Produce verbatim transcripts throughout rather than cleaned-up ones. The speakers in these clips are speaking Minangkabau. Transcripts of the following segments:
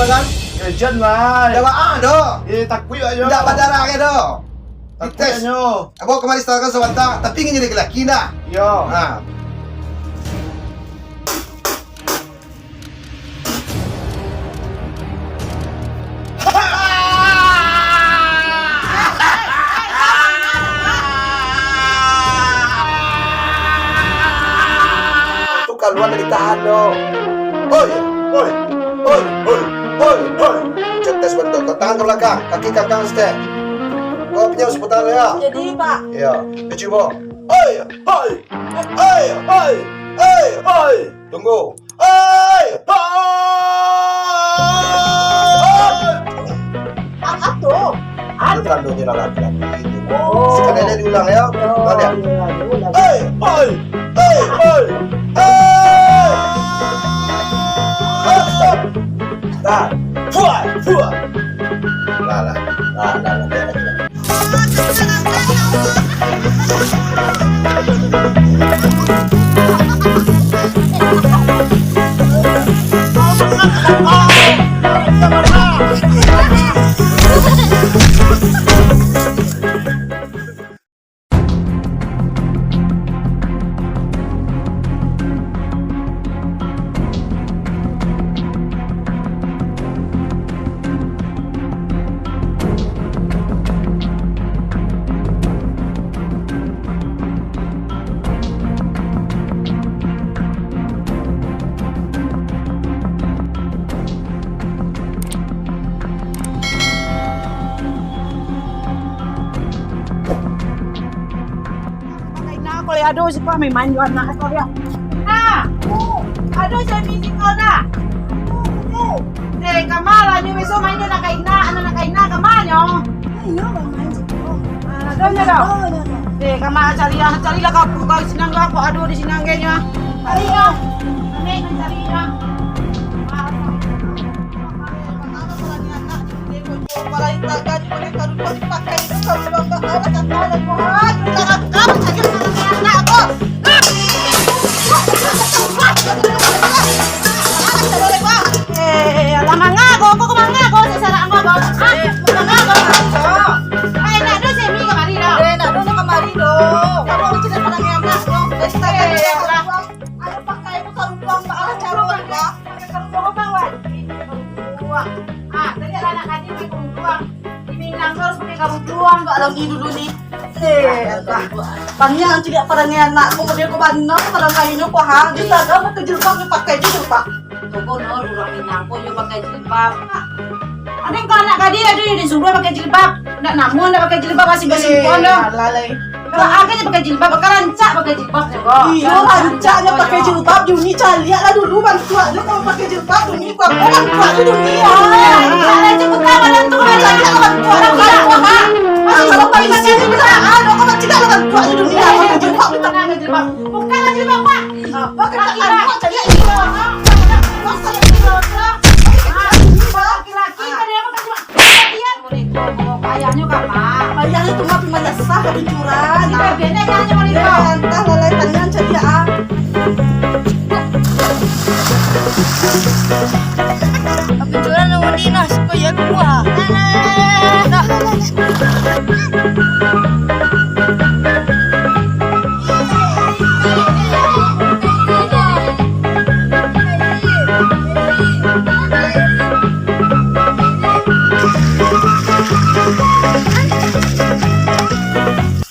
Kan? Ejen lah. Dah baa doh. Eh, takuik ajo. Ndak badarah ke doh? Takuik dites. Ajo. Abang kamari setakan sabanta, tapi ingin jadi laki-laki ndak? Yo. Ha. Tu kalua dari tahan, doh. Oi, oi, oi, oi, oi, oi. Cetes bantuak kau. Tangan ke belakang, kaki kangkang saketek. Kau pinjam sebentar, ya. Jadi, Pak. Ya, cubo. Oi, oi, oi, oi, oi, oi. Tunggu. Oi, oi. Apa tu? Itu tandonyo lah laki-laki itu. Oh. Sekali lagi diulang, ya. Oh, kau lihat. Iya, iya, iya. Oi, oi, oi, oi, oi. Oi, stop. Tahan. Fuat, fuat. Lah, lah. Lah, lah, lah, lah, lah. Kaina ko lai ado siko, main-main jo anak ko dia. Nah, ado semi siko dah. Eh, kama lah nyo beso main jo anak kaina, anak kaina kama nyo. Iyo, main siko. Ah, ado nyo dah. Ado, ado, ado. Eh, kama cari ah, carilah kapur kau sinan ko, ado di sinan ge nyo. Cari nyo. Ane cari nyo. Eh, alah, mangago, kok mangago, sesarak mangago. Ah, mangago, mangago. Eh, ndak ado semi kamari doh. Eh, ndak ado kamari doh. Kamu mesti nak pandangi anak doh. Dari tadi. Eh, alah. Ado pakai muka ruang, Pak, alah, cara, Pak. Pakai sarung doho, Bang, wajib. Sarung doho. Ah, tadi anak tadi pakai sarung doho. Di Minang tu harus pakai sarung doho, Bang, kalau ni dulu ni. Eh, alah. Banyak nanti dia parangai anak, kok dia kok banyak parangai nyo, kok, ha? Dia tak ada pakai jilbab, dia pakai jilbab. Toko no, urang Minang ko nyo pakai jilbab. Ado kok anak gadih ado yang disuruh pakai jilbab. Ndak namuah ndak pakai jilbab, masih basimpuan doh. Alah, lai. Kalau agaknyo pakai jilbab, kan rancak pakai jilbab jugo. Iyo, rancaknyo pakai jilbab, Juni caliak lah dulu, bantuak nyo kalau pakai jilbab, Juni kuat, kuat bantuak nyo, Juni. Rancak bukan malam tu, rancak bantuak nyo, kuat, kuat. Masih pakai jilbab, ah, kau tidak bantuak nyo, Juni. Pakai jilbab. Bukan jilbab, Pak. Apa kata bantuak caliak ini? Laki-laki, ada apa pakai jilbab? Payah nyo ka, Pak? Payah nyo tu mah, pi manasah ka pincuran. Iko bene, payah nyo mah, iko. Eh, antah lah, lai, tanyaan caliak, ah. Ka pincuran nang undi nah, suko iyo kumuah. Nah.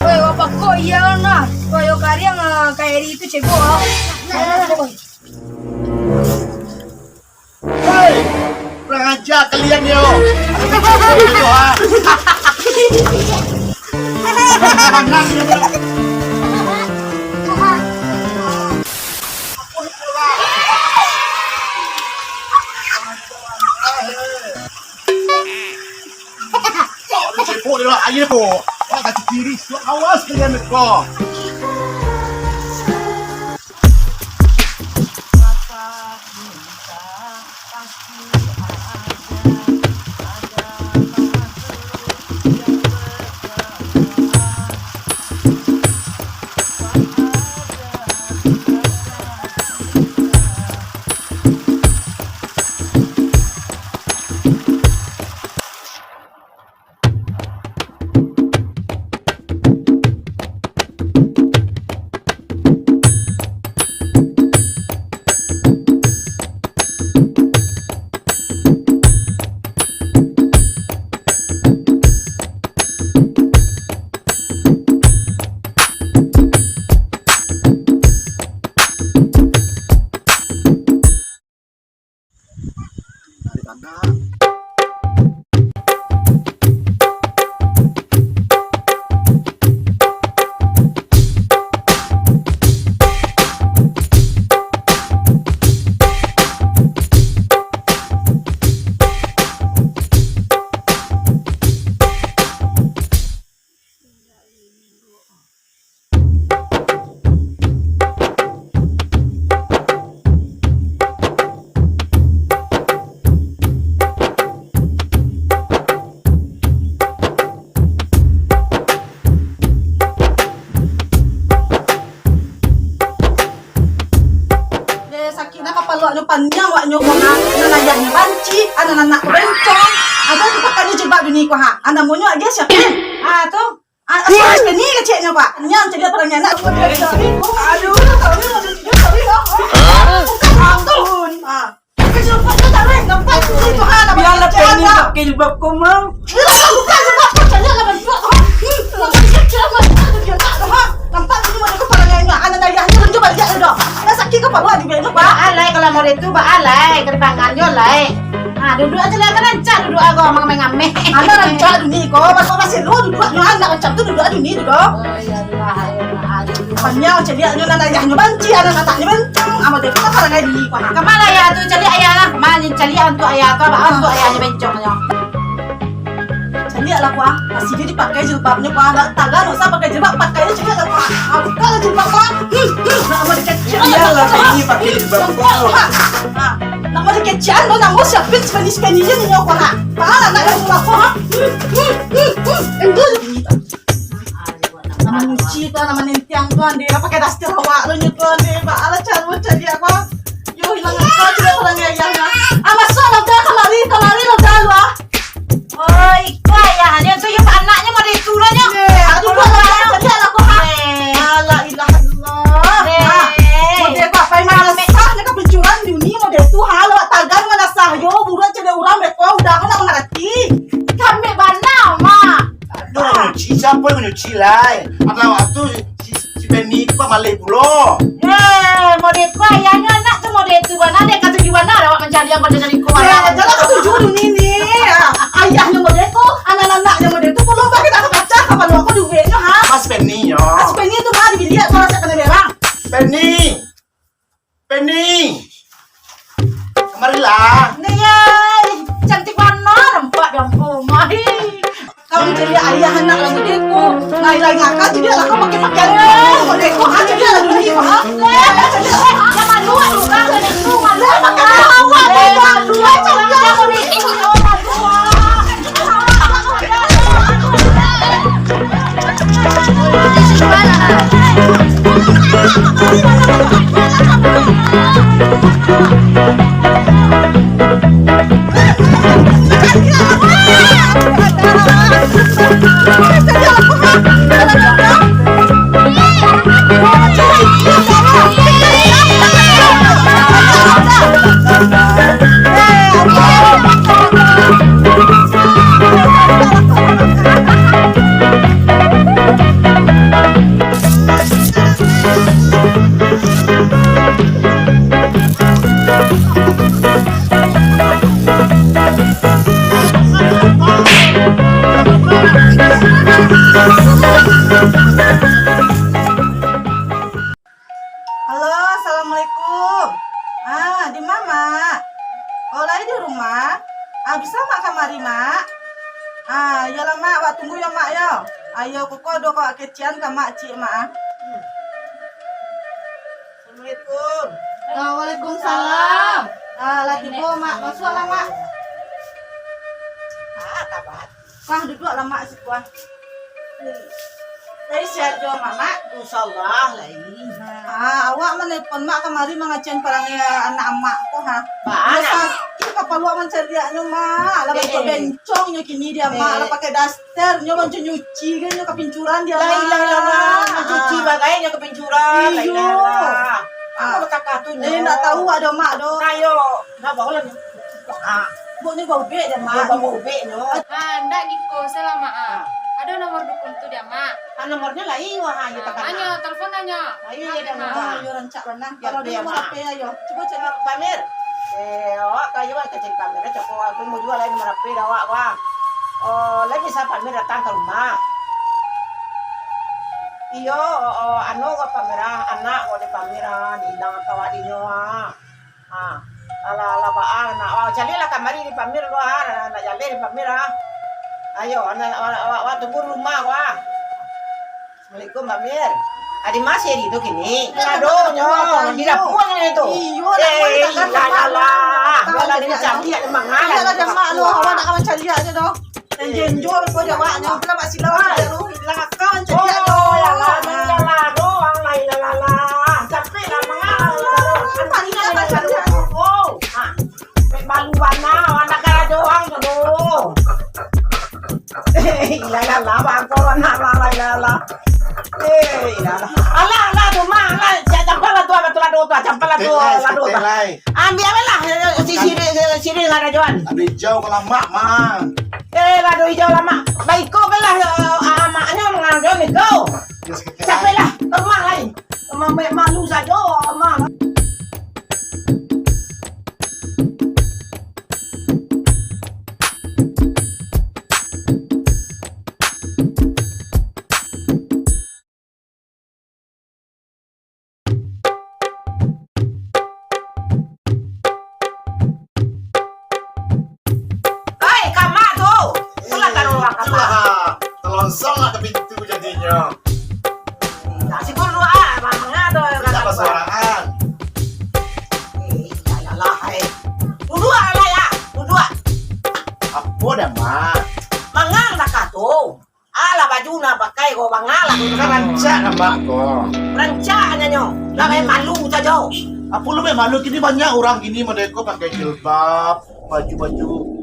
Woi, wapakok iya nah. Woi, yo kariang, ah, kayak itu cebok, ah. Hei, kurang ajar kalian yo. Anak kecil bodoh, ha. Manang yo, bro. Cebok dia lah, ayo ko. Wah, kaki kiri, awas kalian ko. Deh, sakik nah kapalo nyo, paniang wak nyo ko ha. Nan ayahnyo banci, anak-anak ko bencong. Ado tu pakaian jilbab duni ko ha. Anak monyo agiah siapa? Ah, tu. Ah, asal Speni keceknyo, Pak. Paniang caliak parangai anak. Aduh. Aduh. Ah. Bukan ampun. Ah. Pakai jilbab tu tak boleh. Nampak tu tu ha. Biarlah Speni pakai jilbab ko, Mang. Iyolah, bukan jilbab ko, caliaklah bantuak tu ha. Hmm, bukan kecek amat. Nampak tu model ko parangai anak. Anak ayahnyo tu baliak tu doh. Lah sakik kapalo di bek tu, Pak. Baalai kalau model tu, baalai. Karibangan yo lai. Ha, duduak ajo lah, kan rancak duduak ago, mangameh-ngameh. Anak rancak duni ko, masuak pasir lu duduak nyo, anak rancak tu duduak duni tu doh. Oh, iyolah, iyolah, aduh. Paniang caliaknyo nan ayahnyo banci, anak-anaknyo bencong. Amak dek tu parangai duni ko. Kama lah ayah tu, caliak ayah lah. Kama caliak untuak ayah tu, abak untuak ayahnyo bencongnyo. Caliaklah ko, masih dipakai jilbabnyo ko, ndak tagan usah pakai jilbab, pakai caliaklah ko. Ah, bukalah jilbab ko. Hmm, hmm, nak mau dikecek. Iyolah, Speni pakai jilbab ko. Ha, ha. Nak mau dikecek, lo nak mau siapin Speni-Speni je ninyo ko, ha. Mahal anak yang murah ko, ha. Hmm, hmm, hmm, hmm. Enggak. Anak mancuci tu, anak manentiang tu, ande lah pakai daster awak tu nyo tu, ande. Baalah caro caliak ko. Yo, hilang akal sudah parangai ayah, ha. Ah, masuak lah, kamari, kamari lah, dah lu, ah. Oi, iko ayahnyo tu, yo, anaknyo model tu lah nyo. Eh, aduh, aduh, aduh, aduh. Caliaklah ko, ha. Eh. La ilaha illallah. Eh. Ha. Model ko apai manasah nyo kapincuran duni model tu, ha, lawak tagan manasah yo, buruak caliak urang beko, udah ko nak mangarati. Kami bana, Mak. Aduh, manyuci, siapo yang manyuci lai? Atau awak tu si, si Speni tu pamaleh pulo. Eh, model ko ayahnyo anak tu model tu bana, dek katuju bana awak mancari yang model dari ko. Eh, anak. Jangan katuju duni ni. Ah, ayahnyo model ko, anak-anaknyo model tu, pulo bah kita pacah kapalo ko duitnyo, ha? Mas Speni yo. Mas Speni tu mah di biliak, suara sak kanai berang. Speni. Speni. Kamarilah. Ni, yai. Cantik bana nampak di ambo mah. Kau jadi ayah anak lagi deko. Lai-lai ngakak jadi lah kau pakai pakaian model ko. Ah, jadi lah duni, ha? Lah, jadi lah. Jangan lupa, lupa, lupa, lupa. Lah, pakai awak, lupa, lupa, lupa. Halo, assalamualaikum. Ah, di ma, Mak? Oh, lai di rumah? Ah, bisa Mak kamari, Mak? Ah, iyolah, Mak, wak tunggu yo, Mak, yo. Ayo, koko ado kok kecekan ka Mak, ciek, Mak, ah. Assalamualaikum. Ah, waalaikumsalam. Ah, lah tibo, Mak. Masuaklah, Mak. Ah, tabat. Kah, duduaklah, Mak, siko, ah. Lai sehat juo, Mak, Mak? Insyaallah, lai. Ah, awak manelpon Mak kamari mangacekan parangai anak Amak ko, ha. Baa, Mak? Sakik kapalo mancaliaknyo, Mak. Lah, eh, bantuak, eh, bencong nyo kini di Amak, eh, lah pakai daster, nyo bantuak nyuci kan, nyo kapincuran di Amak. La ilaha illallah, mancuci bagai nyo kapincuran. La, iyo, ilaha. Ah. Apo batakah tu nyo? Eh, ndak tahu ado Mak doh. Nah, yo, ndak baolah nyo. Ah. Buknyo baubek deh, Mak. Iyo, baubek nyo. Ah, ndak giko, salah, Mak, ah. Ah. Ado nomor dukun tu deh, Mak. Ah, nomornyo lai, wah, iyo, ah, takana. Nanyo, telepon nanyo. Ayo, iyo, dah, Mak. Ah, iyo, rancak bana. Yo, kalau iyo, nomor Mak. Apo yo? Cubo cari. Pamir. Eh, awak ka iyo ka cari Pamir, cako aku mau jua lai marape dah awak, wah. Oh, lai bisa Pamir datang ka rumah. Iyo, oh, anu ko Pamir ah, anak ko di Pamir ah, diilang ka awak dinyo ah. Ha. Alah, alah, baa, nak, wah, caliaklah kamari di Pamir tu ah, nak jaleh di Pamir ah. Ayo, anak, awak, awak, awak tunggu di rumah ko ah. Assalamualaikum, Mbak Mir. Adi masih di tu kini. Adonyo, di dapua ni tu. Iyo, eh, ilah, ilah. Malah dia caliak dia mangalah. Ilah, mak lu, awak nak kawan caliak je tu. Dan jenjor ko jawabnyo, kena mak silau je tu. Ilah, kawan caliak tu. Oh, ilah, ilah, doang lah, ilah, ilah. Sampai lah mangalah. Tadi nak kawan caliak tu. Oh, ha. Balu bana, anak karajo urang tu. Eh, ilah, ilah, lah, bangko, anak, lah, lah, ilah, lah. Eh, ilah, lah. Alah, alah, tu, mah, alah, campaklah tu, alah, tu, lado tu, campaklah tu, lado tu. Ambiaklah, eh, si sirih, sirih karajoan. Lado hijau ka lamak, mah. Eh, lado hijau lamak. Baiko kan lah, eh, amaknyo mangarajoan iko. Capeklah, ka rumah lai. Mambuek malu sajo, mah. Oi, kamak tu. Itulah taruh urang kamak. Itulah. Telonsong lah ke pintu jadinyo. Tak sikur dua, manga tu. Tidak basuaraan. Eh, iyalah, eh. Duduak lah, ya. Duduak. Apo dah, Mak? Mangang dah kah tu? Alah, baju nak pakai ko, mangang lah tu. Kan rancak nampak ko. Rancak nyo. Lah main malu sajo. Apo lu main malu? Kini banyak urang kini model ko pakai jilbab, baju-baju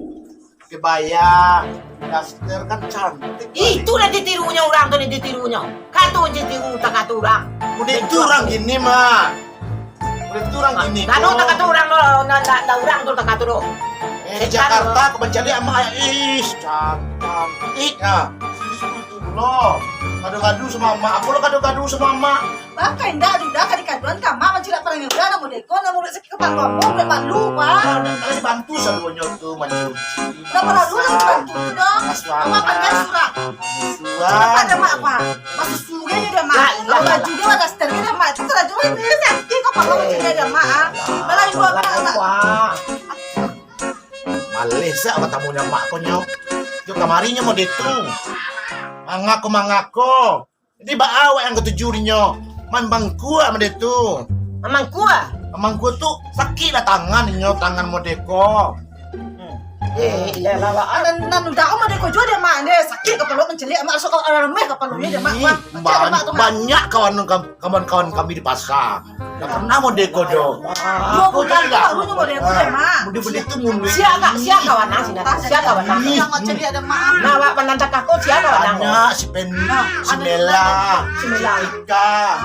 kebaya, daster kan cantik. Itu nan ditirunyo urang tu, nan ditirunyo. Kato ditiru, tak kato urang. Udah itu urang gini, Mak. Udah itu urang gini. Kato tak kato urang tu, nak, nak, nak urang tu tak kato tu. Eh, di Jakarta, kau mencari ama ayah, ih, can-, cantik, ah. Sini sepuluh itu pulo. Gaduh-gaduh sama ama. Apa lo gaduh-gaduh sama ama? Baa indak, Duda, ka dikaduan ka mak mancilak parangai Duda, nan modeko, nan muruik sakik kapalo ambo, budak malu, Pak. Nah, dibantu saduonyo tu mancuci. Ndak paralu lah dibantu tu doh. Mak pandai surang. Surang. Cepat deh, Mak, Pak. Basusu ge nyo deh, Mak. Baju ge, daster ge deh, Mak. Itu karajo ni sakik kapalo mancilak deh, Mak, ah. Malah ibu abang, Mak. Maleh sak batamunyo mak ko nyo. Jo kamarinyo model tu. Mangako-mangako. Jadi baa awak nan katuju dinyo? Mambangkua model tu. Mambangkua? Mambangkua tu sakik lah tangan inyo, tangan model ko. Eh, iyolah, Mak. Nan, nan udah model ko juo deh, Mak. Deh, sakik kapalo mancilak, Mak. Raso ka-, rameh kapalonyo deh, Mak. Ih, Mak, ban-, banyak kawan kam-, kawan-kawan kami di pasar. Ndak pernah model ko doh. Dua bulan tu baru nyo model ko deh, Mak. Model-model tu mundur. Sia ka-, sia kawan ah, sini. Sia kawan ah. Ih, yang macam dia ada, Mak. Nah, awak pandang takako sia kawan ah. Banyak, si Penny, si Mela, si Mela. Si Tika,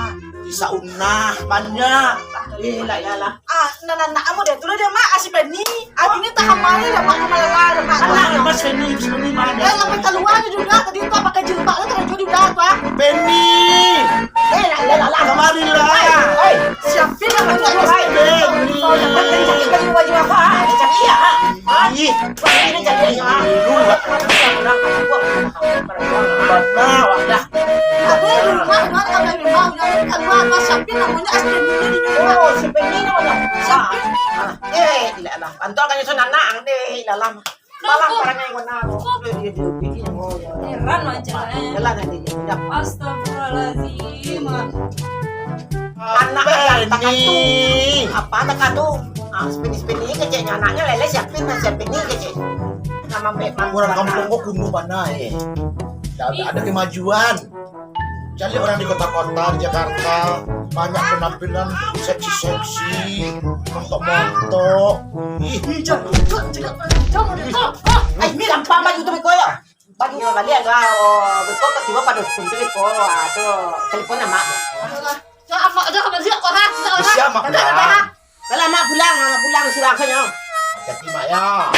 si Saunah, banyak. Eh, lah, iyalah. Ah, nan anak model tu lah deh, Mak. Ah, si Penny. Adi ni tak aman ni, dah, Mak, malala, dah, Mak. Alah, Mas Feni, Mas Feni, mana? Eh, sampai kalua ni Duda, tadi tu pakai jilbab tu, terus Duda tu, ah. Feni! Eh, lah, lah, lah, lah. Kamarilah. Hei, hei. Siapin lah, Mas Feni. Feni. Pakai jaket baju, baju apa, ah? Cari, ah. Ih. Ini cari, ah. Lu, Duda. Nah, wadah. Ada di rumah, mana kalau di rumah, udah kalua, Mas, siapin namanya, S P N I ni. Oh, siapin ni namanya. Siapin. Ah, ah. Eh, ilah lah. Bantuan kan nyusun anak, deh, ilah lah. Malah parangai ngana. Heran aja, eh. Jalan nanti. Ya. Astagfirullahaladzim. Anak ni. Apa anak tu? Ah, sepini-sepini keceknya anaknya lele siapin, siapin ni kecek. Nama mek urang kampung ko kuno bana, eh. Dah ada kemajuan. Cari urang di kota-kota di Jakarta, banyak penampilan seksi-seksi, montok-montok. Ih, ih, jangan, jangan, jangan, jangan, jangan. Ai, mi lampang baju tu beko yo. Baju baliak lah, oh, beko ka tibo pado pun tu beko, ah, tu telepon amak. Alah, ya amak dah baliak ko ha, tidak lah. Siap, Mak. Dah, dah, dah. Dah lah, Mak pulang, Mak pulang surang sajo. Hati-hati, Mak, ya.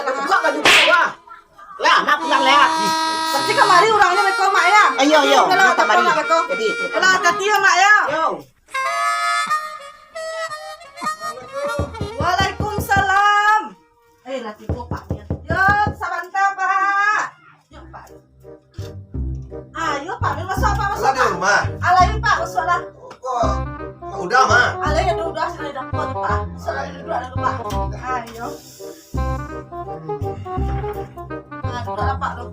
Buka baju tu, wah. Lah, Mak pulang lah. Berarti kamari urangnyo beko, Mak, ya? Ayo, ayo. Kalau tak kamari. Beko. Jadi, alah, hati-hati ya, Mak, ya. Yo. Assalamualaikum. Waalaikumsalam. Eh, lah tibo, Pak Mir. Yo, sabanta, Pak. Yo, Pak. Ayo, Pak Mir, masuak, Pak, masuak, Pak. Lah di rumah? Alah, yo, Pak, masuaklah. Kok udah, mah? Alah, yo, udah, udah, sini dah, Pak. Masuaklah, duduak dulu, Pak. Ayo. Ah, duduaklah, Pak, tu.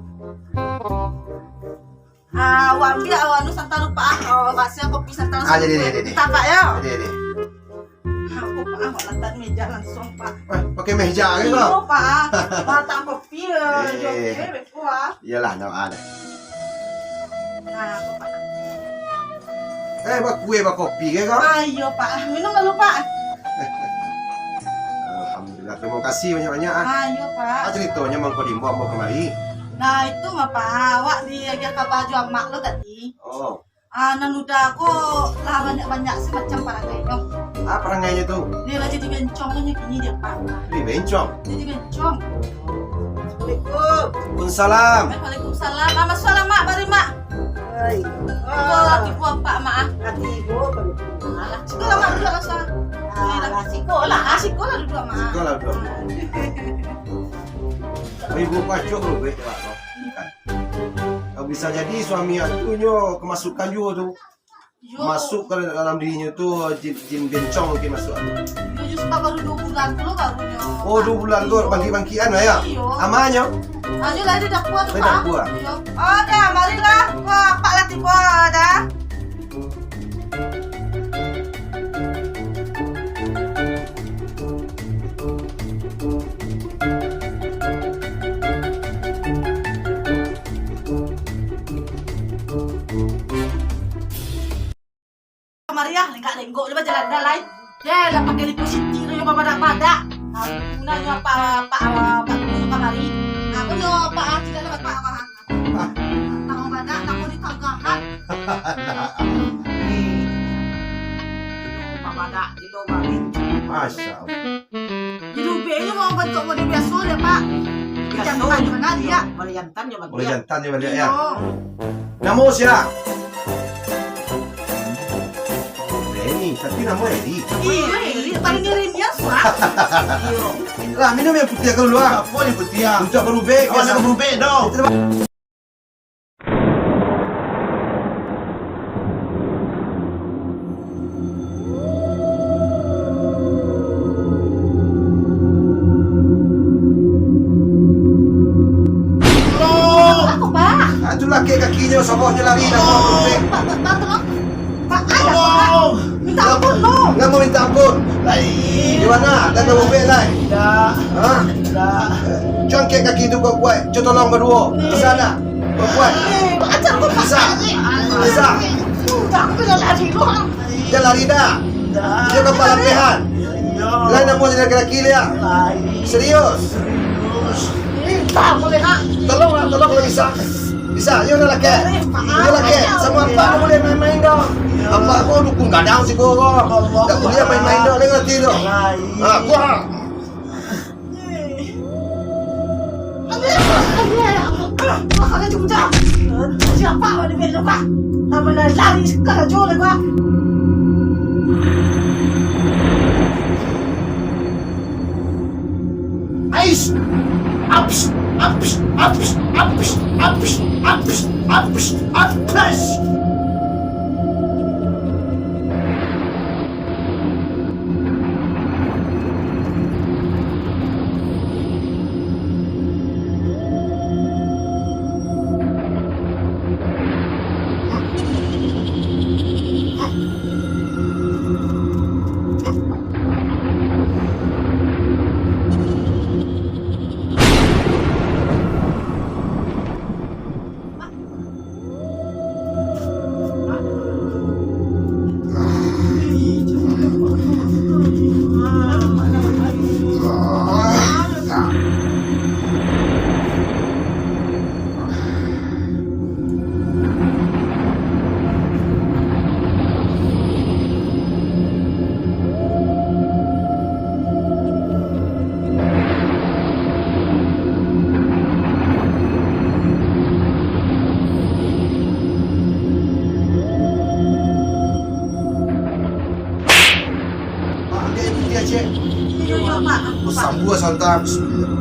Ah, awak ambiak, awak anu santan tu, Pak. Oh, rasia kopi santan. Ah, jadi, jadi, jadi. Mintak, Pak, yo. Jadi, jadi. Ah, kok, Pak, awak latak meja langsung, Pak. Eh, pakai meja ke, kau? Iyo, Pak. Latak kopi, eh, eh. Joget, beko, ah. Iyolah, nak ada. Nah, kok, Pak. Eh, bakue, bakopi ke, kau? Ah, iyo, Pak. Minum dulu, Pak. Alhamdulillah, terima kasih banyak-banyak, ah. Ah, iyo, Pak. Ah, ceritonyo mangko diimbau ambo kamari. Nah, itu mah, Pak. Awak diagiah kaba jo amak lo tadi. Oh. Ah, nan uda ko lah banyak-banyak si macam parangainyo. Ah, parangainyo tu? Dia lah jadi bencong nyo kini dia, Pak. Jadi bencong? Jadi bencong. Assalamualaikum. Waalaikumsalam. Eh, waalaikumsalam. Ah, masuaklah, Mak. Mari, Mak. Hai. Tibo, ah, tibo apak, Mak, ah. Tibo, kalau tibo. Alah, sikolah, Mak, duduak, masuak. Alah, sikolah. Ah, sikolah duduak, Mak. Sikolah duduak. Ah. Ibu pacok lo, baik, Pak. Bisa jadi suami aku nyo kemasukan juo tu. Yo. Masuk ka dalam dirinyo tu, jin, jin bencong mungkin masuk. Yo, yo, sebab baru duo bulan tu lo barunyo. Oh, duo bulan tu, iyo, bangkik-bangkikan lah, yo? Iyo. Amanyo? Ayo lah, di dapua tu, Pak. Di dapua. Iyo. Oh, dah, marilah. Wah, Pak lah tibo, dah. Kamari ah, lenggak-lenggok je bajalan dah lai. Yeh, lah pakai lipstick tu nyo babadak-badak. Aku nyo apa, apa, apa, apa tu kamari. Aku nyo apa, ah, tidak ada apa-apa. Tangah badak, namo di tanggahan. Babadak, gitu, balik. Masya Allah. Jadi ubek nyo mau bantuak model biaso je, Pak. Biaso. Jantan je bana dia. Model jantan je bana dia. Model jantan je bana dia, yo. Iyo. Namo sia? Reni, tapi namo Eri. Iyo, Eri. Tapi ni Reni yang suah. Iyo. Lah, minum yang putiah dulu, ah. Apo yang putiah? Untuak barubek. Awak nak barubek, dong. Apo, Pak? Ah, tu lakek kakinyo, sababnyo lari dah. Pak, Pak, Pak, tolong. Pak, ada, Pak. Tolong. Minta ampun, tolong. Nggak mau minta ampun. Lai. Di mana? Kan dah ubek, lai. Tidak. Hah? Tidak. Cuman kaki tu kuat-kuat. Cuba tolong berdua. Bisa tak? Kuat-kuat. Eh, Pak, ajar aku, Pak. Bisa. Bisa. Udah, aku kena lari dulu. Jangan lari dah. Tidak. Dia kapal lampihan. Iya. Lain nak buat laki-laki dia. Lain. Serius. Serius. Eh, tak boleh, Kak. Tolonglah, tolong kalau bisa. Bisa, yo lah, Kak. Yo lah, Kak. Samo apak ko buliah main-main doh. Apak ko dukun gadang siko ko. Ndak buliah main-main doh, ngerti tu? Ha, kuah. Ais! Aps! Aps! Ambiak aia putiah, Cek. Iyo, iyo, Pak. Basambua santan. Bismillah.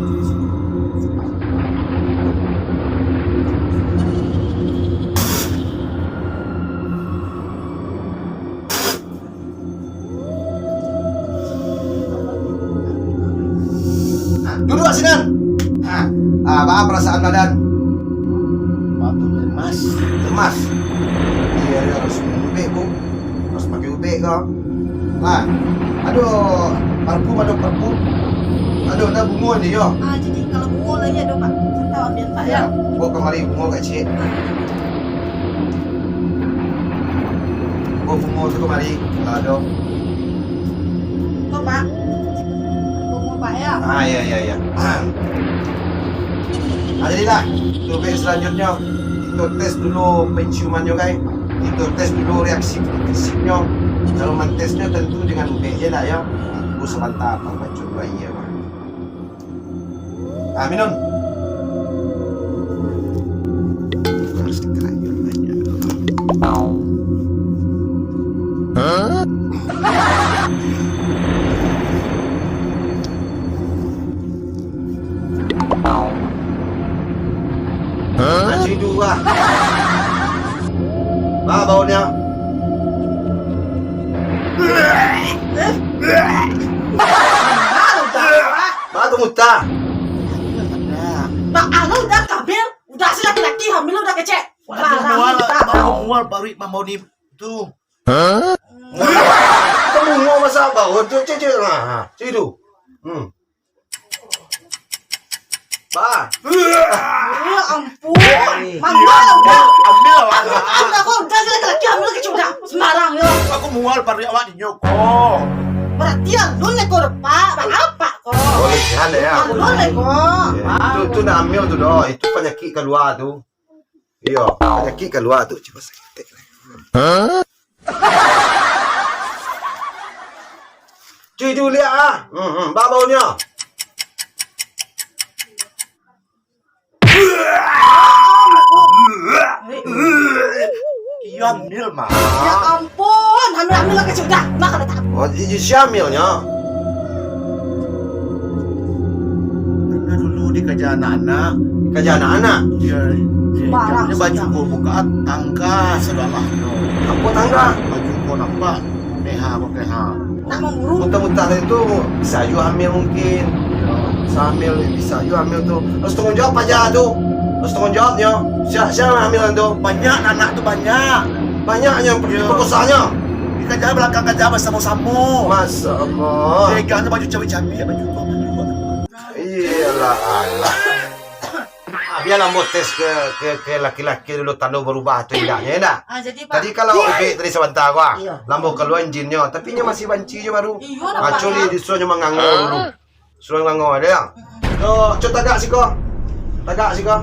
Apo perasaan badan? Badan lemas. Lemas? Iyo, iyo, harus minum ubek, Bu. Harus pakai ubek ko. Nah, ado parfum, ado parfum. Ado, ado bungo ni, yo. Ah, jadi kalau bungo lagi ado, Pak. Saya tahu ambil, Pak, ya. Ya, bawa kamari bungo kecil. Bawa bungo tu kamari, kalau ado. Ko, Pak. Bungo, Pak, ya. Ah, ya, ya, ya. Ah, jadilah, untuk ubek selanjutnyo, kito tes dulu penciumannyo, kai. Kito tes dulu reaksi fisiknyo. Kalau mantesnyo, tentu dengan ubek je lah, yo. Tunggu sabanta, Pak, baco dulu aia, Pak. Ah, minum. Harus dikayun banyak. Hah? Aji dua. Ba, baunyo. Ba tu muta. Ba anu udah kabel, udah si laki-laki hamil udah kecek. Barang mual, udah. Baru mual paruik mamau ni tu. Hah? Kamu mau masak apa? Oh, cek, cek, cek. Nah, cek itu. Hmm. Ba. Ya ampun. Mangga udah. Ambil awak. Udah kok, udah si laki-laki hamil kecek udah. Sembarang yo. Aku mual paruik awak dinyo ko. Berarti alun ko, Pak. Ba apa ko? Oh, lebihan ya. Alun ko. Ya, itu, itu nak hamil tu doh. Itu penyakit keluar tu. Iyo, panyakik kalua tu, cubo saketek. Cuy, cuy, liak ah. Hmm, hmm, ba baunyo. Iyo, hamil, mah. Ya ampun, hamil-hamil lah kecil dah. Makan tak? Oh, i-, i-, si hamilnyo. Karena dulu dikaja anak-anak. Dikaja anak-anak? Iyo, iyo. Sembarang. Dia baju saja. Ko buka tangga sudahlah. Apa tangga? Baju ko nampak. P H pakai, ha. Nak memburu. Muntah-muntah itu bisa juga hamil mungkin. Iyo. Bisa hamil, bisa juga hamil tu. Harus tanggung jawab aja tu. Harus tanggung jawabnyo. Siapa, siapa yang hamil tu? Banyak anak tu, banyak. Banyak yang perkosanyo. Iyo. Di kaja balakang kaja basamo-samo. Masya Allah. Tegaknyo baju cabiak-cabiak, baju ko. Iyolah, alah. Ah, biarlah ambo tes ke, ke, ke laki-laki dulu, tando berubah atau tidaknya, ya ndak? Ah, jadi, Pak. Jadi kalau ubek tadi sabanta ko, ah, iyo, lah ambo kalua izinnyo, tapi inyo masih banci jo baru. Iyo, ah, dah, Pak. Cuma disuruh nyo mangango dulu. Suruh mangango, ado yo? Mm-mm. Yo, cubo tagak siko. Tagak siko.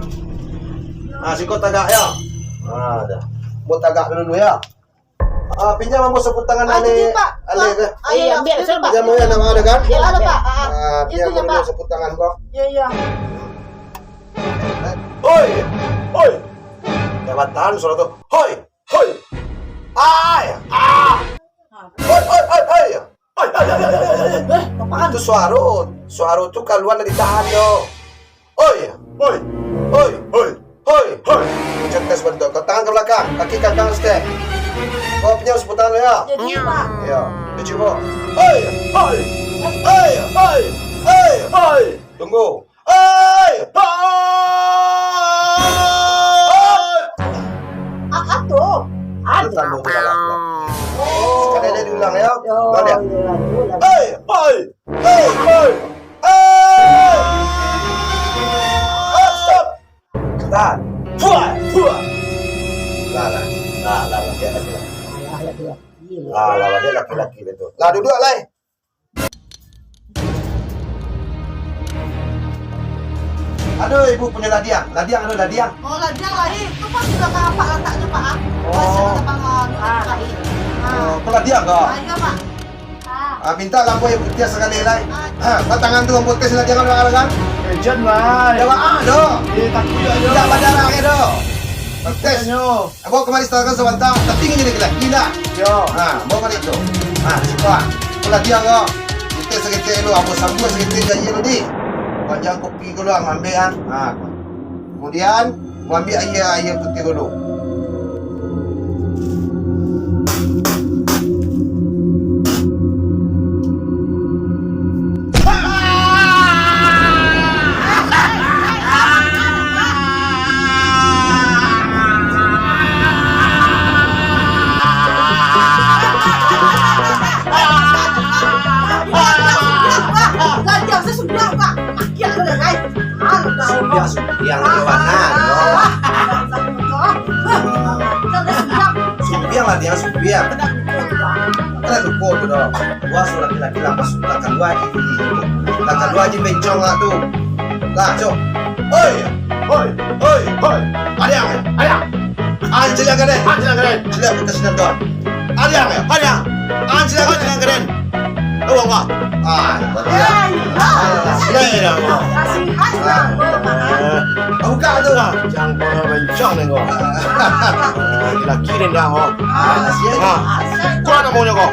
Ah, siko tagak yo. Ah, dah. Ambo tagak dulu, dulu yo. Ah, pinjam ambo sapu tangan. Ah, alek, jadi, Pak. Alek, Pak. Ah, iyo, iyo, ambiak, ambiak, Pak. Pinjam ambo, nak ado kan? Iyo, ado, Pak. Ah, ah. Ah, itu pinjam ambo, Pak, dulu sapu tangan ko. Iyo, iyo. Hoi! Hoi! Jabatan suaro tu. Hoi! Hoi! Ai! Ah! Hoi, hoi, hoi, hoi! Hoi, hoi, hoi, hoi, hoi! Eh, apaan? Itu suaro. Suaro tu kalua dari dalam tu. Oi, oi, oi, oi, oi, oi. Cubo tes bantuak. Kau tangan ke belakang, kaki ke belakang sikit. Kau pinjam sapu tangan dulu yo. Jadi, Pak. Yo, cubo. Oi, oi, oi, oi, oi, oi. Tunggu. Oi, oi. Ah, ah, tu. Aduh. Sekali lagi diulang yo. Yo, ulang yo. Yo, yo, ulang. Oi, oi. Hei, hei, hei! Stop! Tahan! Buat! Buat! Lah, lah. Lah, lah, lah. Dia laki-laki. Lah, lah, lah. Dia laki-laki dia tu. Lah, duduak, lai. Aduh, ibu punya ladiang. Ladiang, aduh, ladiang. Oh, ladiang lain. Tu pun sudah Pak lataknyo, Pak, ah. Oh. Pasien ada Pak, ah, lain. Ah. Oh, peladiang kau? Ah, iya, Pak. Ah, minta lampu aia putiah sakali lai. Ah. Ha, batangan tu lampu tes lah, jangan orang kan? Eh, jan lah. Jan lah, ah, doh. Eh, takut ya, ya. Tidak badarah ya, doh. Tes. Yo. Abang kemari setelahkan sebentar, tapi ingin jadi lagi lah. Yo. Ha, bawa balik tu. Ha, siapa? Peladiang kau. Kita sakit dulu, abang sambung sakit gaji lu di. Panjang kopi dulu, ambil ah. Ha. Kemudian, ambil aia, aia putiah dulu. Yang di mana, doh? Sumpiang lah, tiang sumpiang. Kan lupo tu, doh. Wah, so laki-laki lah masuk lah kalua aja dulu. Lah kalua aja bencong lah tu. Lah, cok. Oi. Oi. Oi. Oi. Adiang. Adiang. Anjing yang gede. Anjing yang gede. Ciliak bekas nonton. Adiang, adiang. Anjing yang gede. Tolong, Pak. Ah, iya. Iya, iya, Pak. Ah, buka tu. Nah, jangan kau bencong ni kau. Laki rendah kau. Ah, kasihan. Ah. Kau nak maunya kau?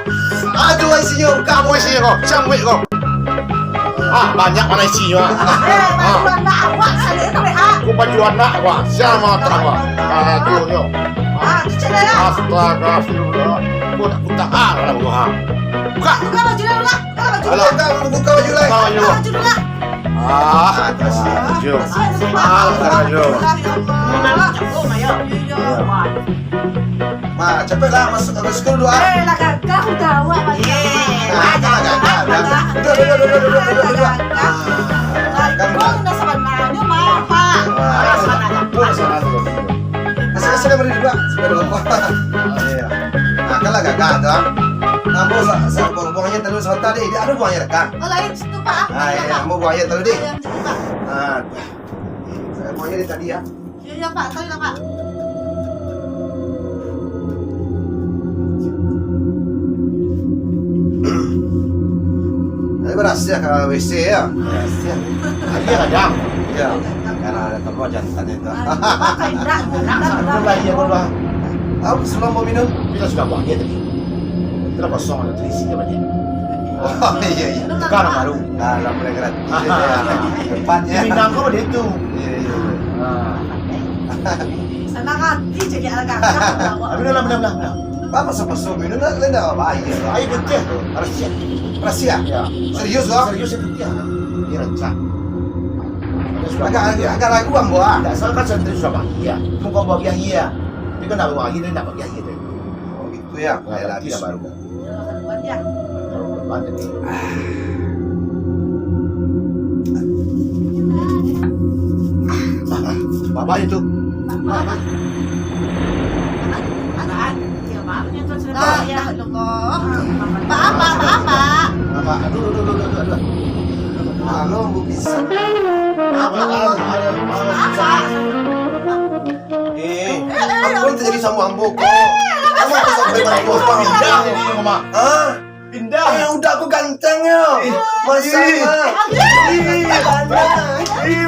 Aduh, isinya buka. Apa isinya kau? Siang buat kau. Ah, banyak mana isinya. Eh, baju anak awak, saya tu, ha. Kau baju anak awak. Siang mau tak awak. Ah, tu nyo. Ah, tu cina ya. Astagfirullah. Kau nak kutang ah, lah kau, ha. Buka. Buka baju dulu lah. Buka baju. Alah, buka, buka baju lah. Buka baju. Buka baju dulu lah. Ah, kasih baju. Ah, buka baju. Astagfirullah, ya Allah. Mak, capeklah masuk ke sekolah dulu, ah. Eh, lah gagah udah awak, Mak. Eh, ah, dah gagah, dah. Duduk, duduk, duduk, duduk, duduk, duduk. Ah, kan. Lah, itu dah sabananyo, Mak. Ah, sabananyo. Boleh, sabananyo. Kasih, kasih, beri duduk, ah. Sampai dulu. Ah, iya. Ah, kan lah gagah tu, ah. Ambo sa-, sa-, buang, buang aia dulu sabanta, deh. Dia ada buang aia, kan? Oh, lain situ, Pak. Ah, iya, Pak. Ambo buang aia dulu, deh. Iya, situ, Pak. Ah, saya buang aia dari tadi, ya. Iya, iya, Pak. Sorry lah, Pak. Tapi barasiah ka WC, ya? Barasiah. Aia kadang. Iya. Karena ada telur jantan itu. Ah, Pak, indak, indak, indak. Belum lah, iya, belum lah. Tahu sebelum mau minum? Kita sudah buang aia tadi. Itu lah kosong, ada terisi dia banyak. Oh, iya, iya. Bukan baru. Nah, lah mulai gratis. Tempatnya. Di Minang kau ada itu. Iya, iya, iya. Ah. Sanang ati cakik anak kakak. Tapi dah lah, dah lah, dah. Apa pasal-pasal minum nak, lain dah apa aia? Aia putiah tu, rasia. Rasia? Ya. Serius, Bang? Serius, itu putiah. Ini rancak. Agak, agak, agak ragu, Bang, Bang. Tidak salah kan santri sudah bagi, ya. Cuma kau bagi aia. Tapi kan nak bagi aia, dia nak bagi aia tu. Oh, gitu ya. Nah, ya, berarti habis. Dah baru. Bapak itu. Bapak. Ah, ya Allah. Bapak, bapak, bapak. Bapak, aduh, aduh, aduh, aduh, aduh. Halo, Bu Bisa. Bapak, bapak. Eh, eh, eh, apa yang terjadi sama ambo ko? Eh, ambo ko sampai pindah ini, Mama. Hah? Pindah. Eh, udah aku ganteng ya. Eh, masya Allah. Eh, banyak. Eh,